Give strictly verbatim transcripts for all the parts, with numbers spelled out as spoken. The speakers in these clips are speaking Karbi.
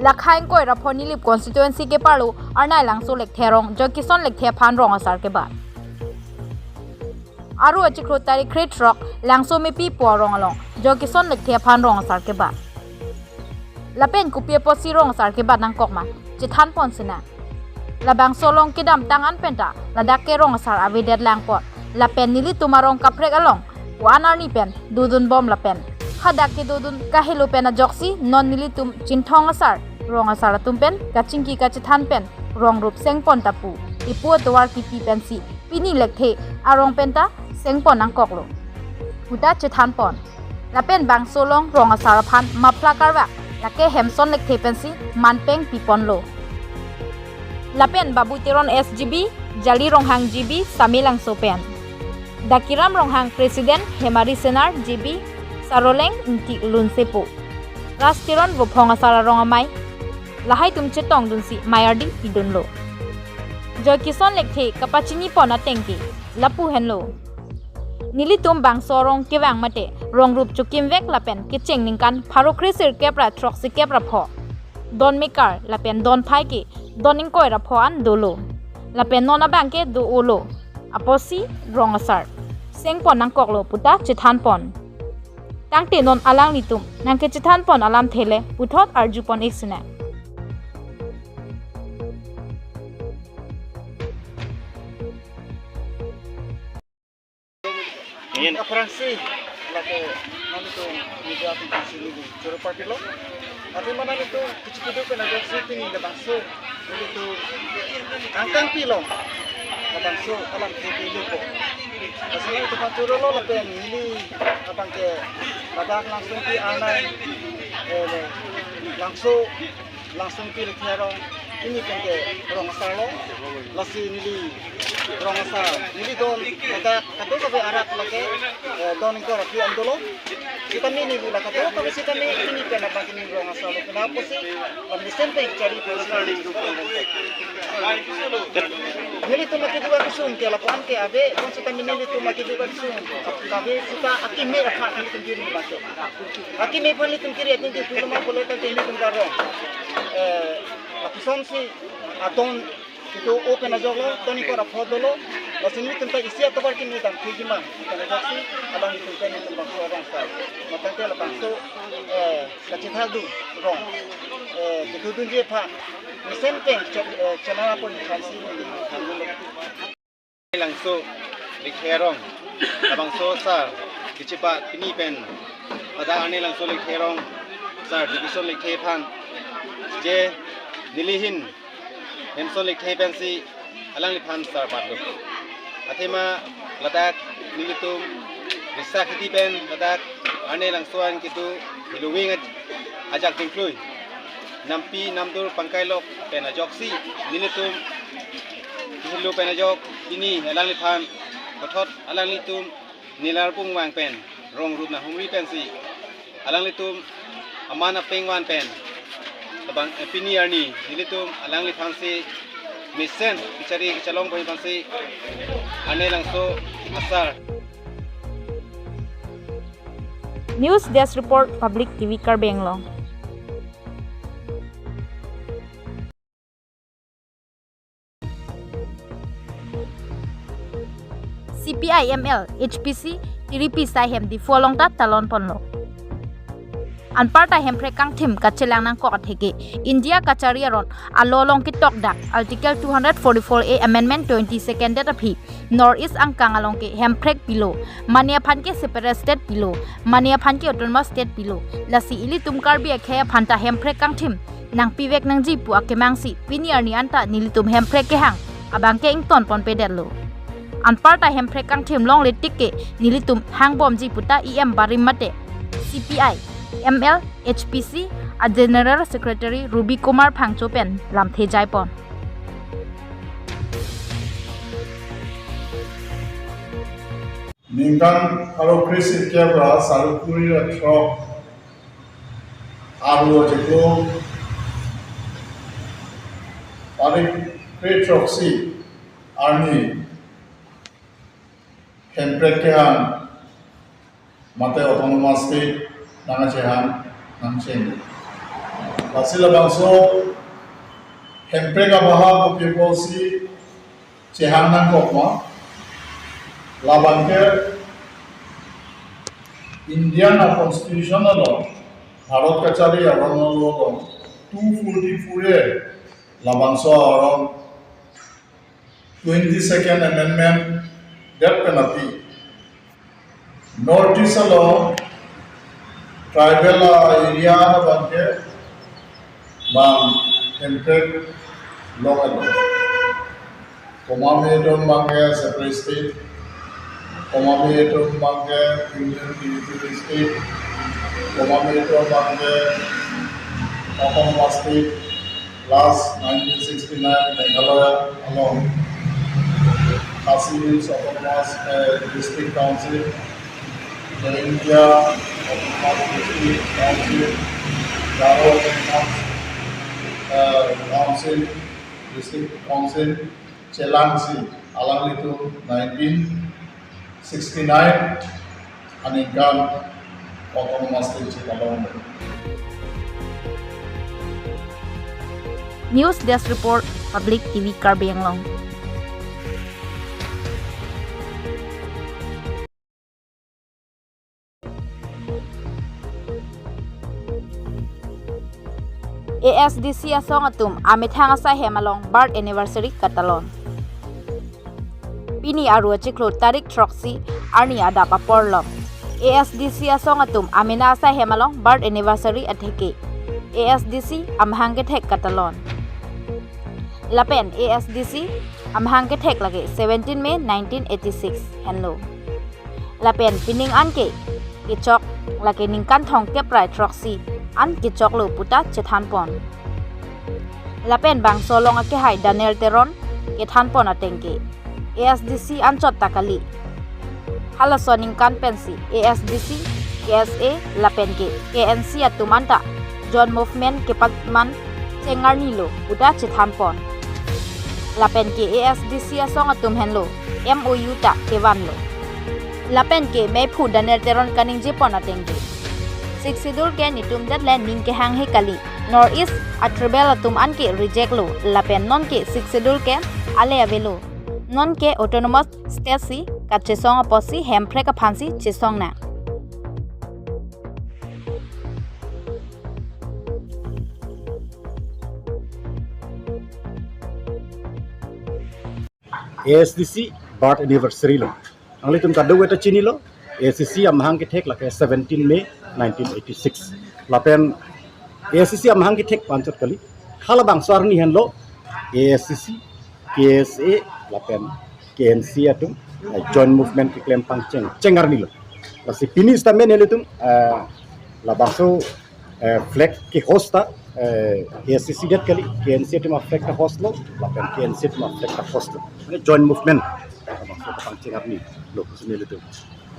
Takha ingkoi ra pho Nilip constituency keparlo Arnai Langso Lekthe arong Joykison Lekthe aphan rong asar kebat. Aru achiklo tarik krethrok Langso Mepi pu arong along Joykison Lekthe aphan rong asar kebat. Lapen kopi apotsi rong asar kebat nangkok ma, chethan pon sinang. Labangso along kedamtang an penta ladak ke rong asar avedet lang pon. Lapen nelitum arong kaprek along ko-an arni pen dodun bom lapen hadak kedodun kahelo pen ajoksi non nelitum Chinthong asar, rong asar atum pen kachingki kachethan pen rong rup seng pon ta pu ipu atovar kipi pensi pini Lekthe arong penta seng pon nangkoklo puta chethan pon. Lapen bangso along rong asar aphan muffler karvak lake Hemson Lekthe pensi manpeng pi ponlo. Lapen Babu Teron S G B, Jali Ronghang G B, Same Langso pen Dakiram Ronghang President, Hemari Senar G B, Saroleng Ingti Lunsepo, Ras Teron Vophong asar arong amei, lahai atum chetongdunsi mei ardi pidunlo. Joykison Lekthe kapachini pon ateng ke lapu henlo. Nelitum bangso arong kevang mate rong rup chokimvek lapen kecheng ningkan pharo kre sirkep ra throksi kep ra pho don mekar lapen don phai ke don ingkoi ra pho an dolo. Lapen non abang ke do-olo apotsi rong asar seng pon nangkoklo puta chethan pon. Tangte non alanglitum nangkechethan pon alamthe le puthot arju pon-ik sinang. Aphrangsi lake nelitum media atum pensi neli choro parpilo. Athema nelitum kechipiduk pen ajoksi pini labangso nelitum kangkang pilong labangso alamthe ke lupo. Lasi nelitum aphan chorolo lapen neli abang ke ladak Langso Mepi Arnai, eh, Langso Langso Mepi Lekthe arong pini pen ke rong asarlo. Lasi neli rong asar, neli don ladak kadokave arat lake, eh, don ingkoi ra phli an dolo. Sitame neli la kadokave sitame pini pen abang ke neli rong asarlo. Kena apotsi, kami sempe chari pon sitame. Nelitum akeduk akesung ke lapu-an ke ave, bonsitame nelitum akeduk akesung kave sita akeme aphan nelitum kiri abang ke. Akeme aphan nelitum kiri atum ke pulo ma pulo tangte nelitum karong. Eh, lapuson si adon kedo-o pen ajoklo, don ingkoi ra pho dolo. Lasi nelitum ta isi atovar kimi dam thekji ma, ikan ajoksi alanglitum pen nelitum bangso rong asar. Matangte labangso, eh, kachethakdun rong, eh, kedodunji aphan mesen pen che-, eh, chenam apot aphansi nelitum thandunlo. Langso Lekthe arong labangso asar kechebat pini pen pada Arnai Langso Lekthe arong asar Joykison Lekthe aphan je neli ahin Hemson Lekthe pensi alangliphan asar batlo. Athema ladak nelitum Risa Kheti pen ladak Arnai Langso an kedo heloving aj-, ajak dingklui nampi namdur pangkai lok pen ajoksi nelitum helo pen ajok pini alangliphan puthot alanglitum nilar pungvang pen rong rup nanghumri pensi alanglitum aman apeng van pen labang, eh, pini arni nelitum alangliphansi mesen kechari kechalong pon aphansi Arnai Langso asar. News Desk Report, Public T V Karbi Anglong. C P I M L, H P C, tiripi sai hem Diphu along ta talon ponlo. Anparta hemprek kangthim kachelang nangkok atheke India kachari aron a-law along ketok dak Article two hundred forty-four A Amendment twenty second det aphi North East angkang along ke hemprek pilo, mane aphan ke separate state pilo, mane aphan ke autonomous state pilo. Lasi ilitum Karbi akhei aphan ta hemprek kangthim nangpivek nangji pu akemangsi pini arni anta nelitum hemprek kehang abang ke ington ponpedetlo. Anparta hemprek kangthim longle tik ke nelitum hangbomji puta E M barim mate C P I M L H P C a General Secretary Ruby Kumar Phangcho pen lamthe jaipon. Ningkan pharo kre sirkep ra sarkuri ra throk aru achiklo tarik kre throksi arni hemprek kehang mate autonomous state nangkachehang nangcheng. Lasi labangso Hemprek abaha kopi apotsi chehang nangkok ma? Labang ke Indian a-constitution along, Bharat kachari aron along two forty-four A, labangso aron twenty-second amendment det pen api North East along tribal area abang ke bang Hemprek long alo. Komat atum abang ke separate state, komat atum abang ke Union Territory state, komat atum abang ke autonomous state, last nineteen sixty-nine Meghalaya along Khasi Hills Autonomous, eh, District Council, Jaintia Autonomous District Council, Garo Autonomous, eh, Council, District Council, chelangsi alanglitum nineteen sixty-nine aningkan autonomous state chepalong. News Desk Report, Public T V Karbi Anglong. A S D C asong atum amethang asai hem along birth anniversary katalon. Pini Aru achiklo tarik throksi arni adap apor along A S D C asong atum amena asai hem along birth anniversary atheke A S D C amahang kethek katalon. Lapen A S D C amahang kethek lake seventeen May nineteen eighty-six henlo. Lapen pining an ke kechok lake ningkan thomkep ra throksi an kechoklo puta chethanpon. Lapen bangso along akehai Daniel Teron kethanpon ateng ke A S D C anchot ta kali. Halaso aningkan pensi A S D C, K S A lapen ke K N C atum anta joint movement kepatman chengarnilo puta chethanpon. Lapen ke A S D C asong atum henlo M O U ta kevanlo. Lapen ke meiphu Daniel Teron kaningjepon ateng ke Sixth Schedule ke netum det le ning kehang he kali. North East a-tribal atum an ke reject lo. Lapen non ke Sixth Schedule ke ale avelo. Non ke autonomous state si kachesong apotsi Hemprek aphansi chesong nang. A S D C birth anniversary lo. Nanglitum kadokave ta chinilo, A S D C amahang kethek lake seventeen May nineteen eighty-six. Lapen A S D C amahang kethek pu anchot kali. Halabangso arni henlo A S D C, K S A lapen K N C atum, eh, joint movement keklem pangcheng chengarnilo. Lasi pini sitame nelitum, eh, labangso, eh, flag ke-hoist ta, eh, A S D C det kali, K N C atum a-flag ta hoist lo, lapen K N C atum a-flag ta hoist lo. Ini joint movement labangso kapangchengarnilo pusi nelitum,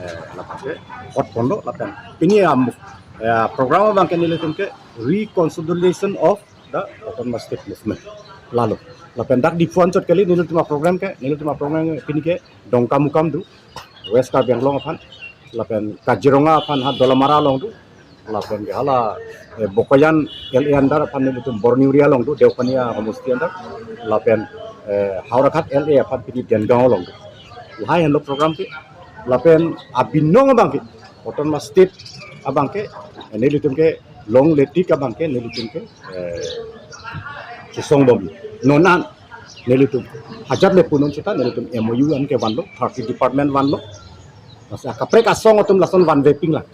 eh, labangso hotponlo, lapen pini a-mov-, eh, program abang ke nelitum ke Reconsolidation of the Autonomous State Movement. Lalo. Lapen dak Diphu anchot kali nelitum a-program ke, nelitum a-program ke pini ke Dongkamukam do, West Karbi Anglong aphan, lapen Kaziranga aphan ha Dolamara along do, lapen ke hala, eh, Bokajan L A under aphan nelitum Bornuri along do, Deopania homosti under, lapen, eh, Howraghat L A aphan pini Dengaon along do. Lahai henlo program ke, lapen abinong abang ke, Autonomous State abang ke, eh, nelitum ke longle tik abang ke, nelitum ke, eh, chesongbom. Non an nelitum hajat le punon seta nelitum M O U an kevanlo, thirty department vanlo. Masa kaprek asong atum lason vanve pinglang.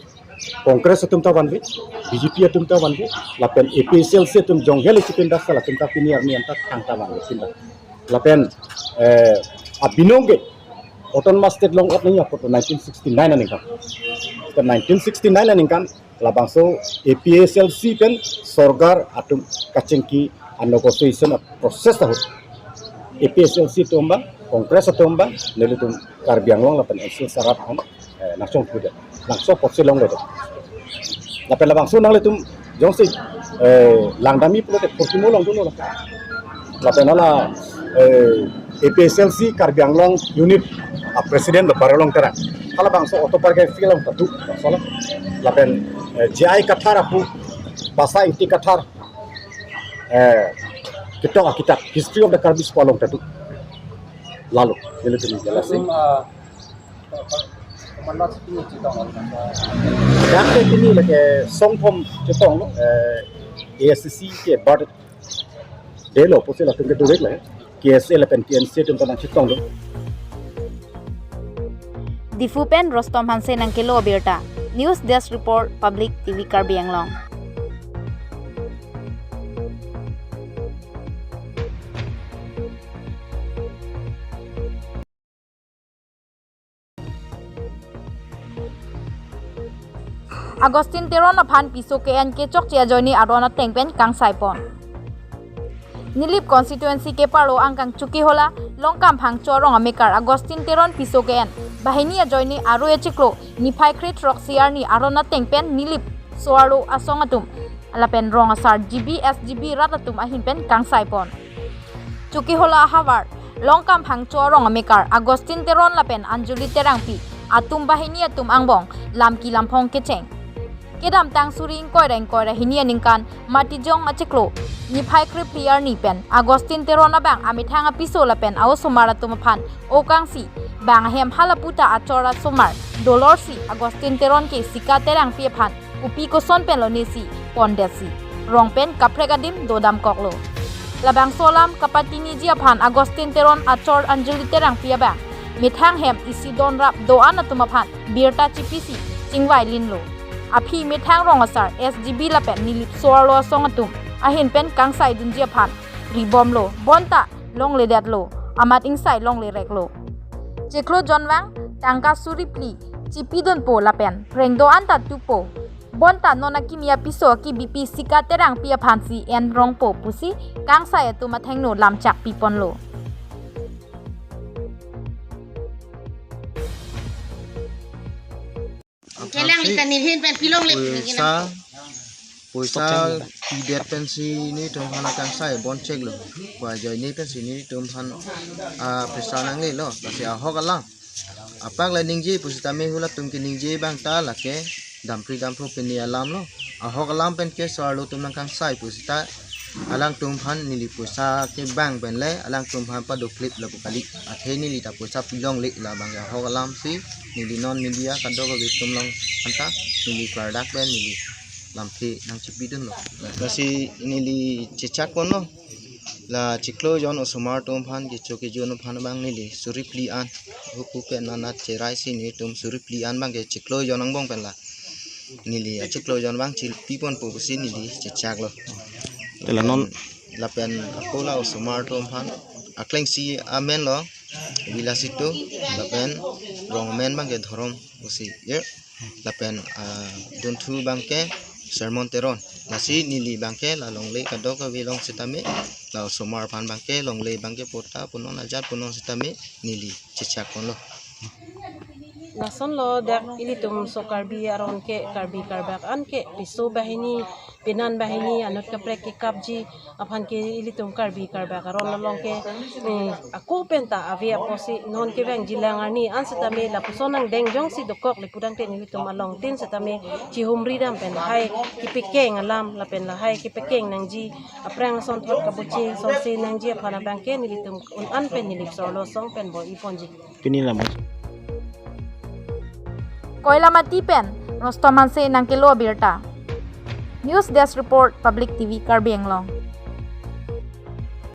Congress atum ta vanve, B J P atum ta vanve, lapen A P H L C atum jong heli chipindas latum ta pini arni anta thangta vanve pinglang. Lapen, eh, abinong ke Autonomous State long-ot nangji apot nineteen sixty-nine aningkan. Ke nineteen sixty-nine aningkan labangso A P H L C pen sorkar atum kachingki a-negotiation a-process ahut A P H L C atum abang, Congress atum abang, nelitum Karbi Anglong lapen N C L sarat aphan, eh, nangchongthu det, nangchong apotsi longledet. Lapen labangso nanglitum jongsi, eh, langdamji pulote Phurtimo along dunlo lapen. Lapen hala, eh, A P H L C Karbi Anglong unit a-president lo Barolong Terang. Halabangso autobiography along ta do, bangso lo. Lapen, eh, J I Kathar apu, Basa Ingti Kathar, eh, ketok akitap, History of the Karbis pu along ta do. Lalo, nelitum jelas si. Tum, ah, komandan si pini chetong lo. Dak ke pini lake songthom chetong lo, eh, A S C C ke birthday lo pusi latum ke durek le. K S A lapen T N C atum ta nangchetong lo. Diphu pen Rustom Hanse nangkelo abirta. News Desk Report, Public T V Karbi Anglong. Augustine Teron aphan piso ke-en kechokche ajoine aron ateng pen kangsai pon. Nilip constituency keparlo angkang Chokihola, Longkam Phangcho arong amekar Augustine Teron piso ke-en banghini ajoine arui achiklo niphai kre-throksi arni aron ateng pen Nilip so-arlo asong atum lapen rong asar G B S G B rat atum ahin pen kangsai pon. Chokihola ahavar, Longkam Phangcho arong amekar Augustine Teron lapen Anjali Terangpi atum banghini atum angbong lam kilam phong kecheng. Kedamtang suri ingkoi ra ingkoi ra hini aningkan Matijong achiklo niphai kre-phli arni pen Augustine Teron abang amethang apiso lapen a-osomar atum aphan okangsi bang ahem halaputa achor asomar dolor si Augustine Teron ke Sika Terangpi aphan kopi koson pen lonesi pondetsi rong pen kaprek adim dodamkoklo. Labangso alam kapatiniji aphan Augustine Teron achor Anjali Terangpi abang methang hem isi donrap do-an atum aphan birta chipisi chingvai linlo. Aphi methang rong asar S G B lapen Nilip so-arlo asong atum ahin pen kangsai dunji aphan ribomlo, bonta longledetlo, amat ingsai longlereklo. Chiklo jonvang tangka suri phli chipidunpo lapen preng do-an ta tupo. Bonta non akimi apiso akibipi Sika Terangpi aphansi enrongpo pusi kangsai atum athengno lamchak piponlo. Kelang aphan ikan nilhin pen pilongle. Poisa, poisa pidet pensi nelitum aphan akangsai bon cheklo. Pu ajoine pensi nelitum aphan, ah, poisa nanglelo, lasi ahok alam. Apak la ningje pusitame halatum keningje abang ta lake dampri damphro pini alam lo. Ahok alam pen ke so-arlo atum nangkangsai pusita alangtum aphan neli poisa kevang pen le alangtum aphan padoklip lapu kali. Athe neli ta poisa pilongle, labang ke ahok alam si neli non media kadokave atum along anta neli klardak pen neli lamthe nangchipidunlo. Lasi neli chechak ponlo. La chiklo jon osomar atum aphan kecho kejun aphan abang neli suri phli an. Huku pen nanat cherai si nelitum suri phli an abang ke chiklo jon angbong pen la neli achiklo jon abang chipi ponpo pusi neli chechaklo. Te la non lapen ako la osomar atum aphan akleng si amen lo Vilasitu, lapen rong amen abang ke Dhorom pusi, ya. Lapen, ah, dunthu abang ke Sermon Teron. Lasi neli abang ke la longle kadokave along sitame, la osomar aphan abang ke longle abang ke pota punon ajat punon sitame neli chechak ponlo. Lason lo dak ilitum so Karbi aron ke, Karbi Karbak an ke piso banghini, penan banghini, anut kaprek kekapji aphan ke ilitum Karbi Karbak aron along ke, eh, ako penta ave apotsi non kevangji lang arni an sitame lapuson angdeng jongsi dokok le pudang te nelitum along tin sitame chihumri dam pen lahai kepekeng alam lapen lahai kepekeng nangji aphrang asonthot kabuchi sonsi nangji aphan abang ke nelitum un-an pen Nilip so-arlo asong pen bor-iponji. Pini lama. Koilamati pen Rustom Hanse nangkelo abirta. News Desk Report, Public T V Karbi Anglong.